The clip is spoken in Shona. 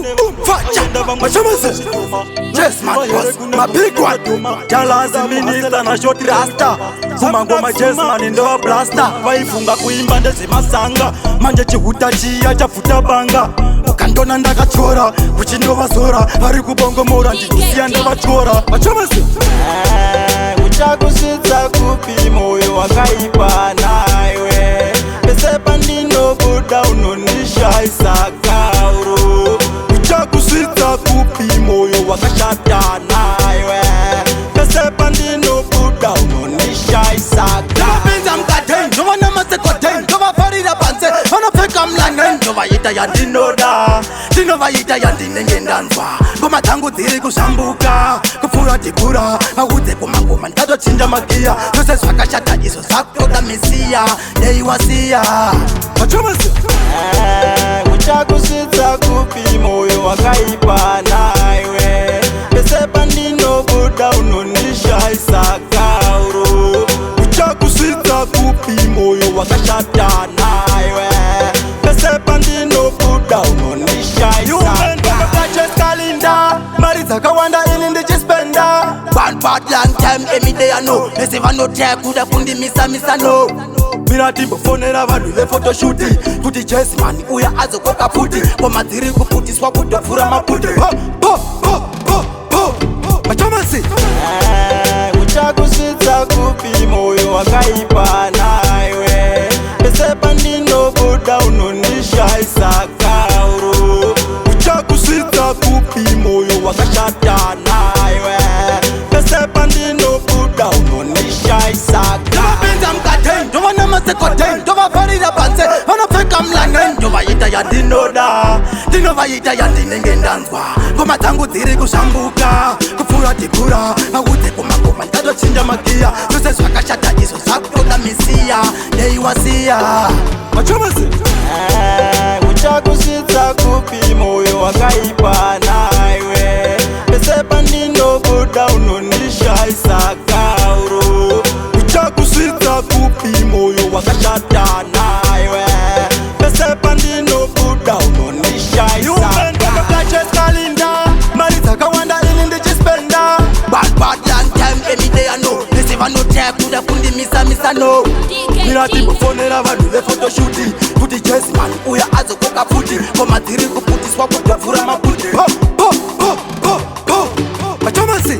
Boom, boom, facha. Machomese. Yes, man, boss. My big one. Jalazi minister na short rasta, kumangoma Chessman ndo blaster. Vaifunga kuimba ndezvemasanga, manje chihuta chiya chapfuta banga. Ukandona ndakachora uchindovazora, vari kubongomora, ndikusiya ndavatyora. Machomese. Uchakusvitsa kupi moyo wakaipa naiwe? Pese pandinobuda unondishaisa kauro. Uchakusvitsa kupi moyo wakashata naiwe? Pese pandinobuda unondishaisa. Ndovapinza mukadheni, ndovana masekodheni, ndovafarira panze, vanopfeka mulaneni. Ndovaita yandinoda, ndinovaita yandinenge ndanzwa. Ngoma dzangu dziri kuzvambuka kupfuura dhikura. Maudze kumangoma ndatochinja magiya. Zvose zvakashata izvo zvakutoda misiya, deiwasiya. Machomese. Uchakusvitsa kupi moyo wakaipa naiwe? Pese pandinobuda unondishaisa kauro. Uchakusvitsa kupi moyo wakashata naiwe? Pese pandinobuda unondishaisa. Kalinda mari dzakawanda, ini ndichispenda. One part long time every day I know vese vanotya kuda kundimisa-misa no. Mira timbofonera vanhu vephotoshoot kuti Chessman uya azokoka pfuti. Ngoma dziri kuputiswa kutopfuura maputi. Po, po, po, po, po. Machomasi. Uchakusvitsa kupi moyo wakaipa naiwe? Pese pandinobuda unondishaisa kauro. Uchakusvitsa kupi moyo wakashata naiwe? Pese pandinobuda unondishaisa. Ndovapinza mukadheni, ndovana masekodheni, ndovafarira panze, vanopfeka mulaneni. Ndovaita yandinoda, ndinovaita yandinenge ndanzwa. Ngoma dzangu dziri kuzvambuka kupfuura dhikura. Maudze kumangoma ndatochinja magiya. Zvose zvakashata izvo zvakutoda misiya, deiwasiya. Machomasi. Uchakusvitsa kupi moyo wakaipa naiwe? Pese pandinobuda unondishaisa kauro. Uchakusvitsa kupi moyo wakashata naiwe? Pese pandinobuda unondishaisa. Kalinda mari dzakawanda, ini ndichispenda. Bad bad long time every day I know vese vanotya kuda kundimisa-misa no. Mira timbofonera vanhu vephotoshoot kuti Chessman uya azokoka pfuti. Ngoma dziri kuputiswa kutopfuura maputi. Po, po, po, po, po. Machomasi.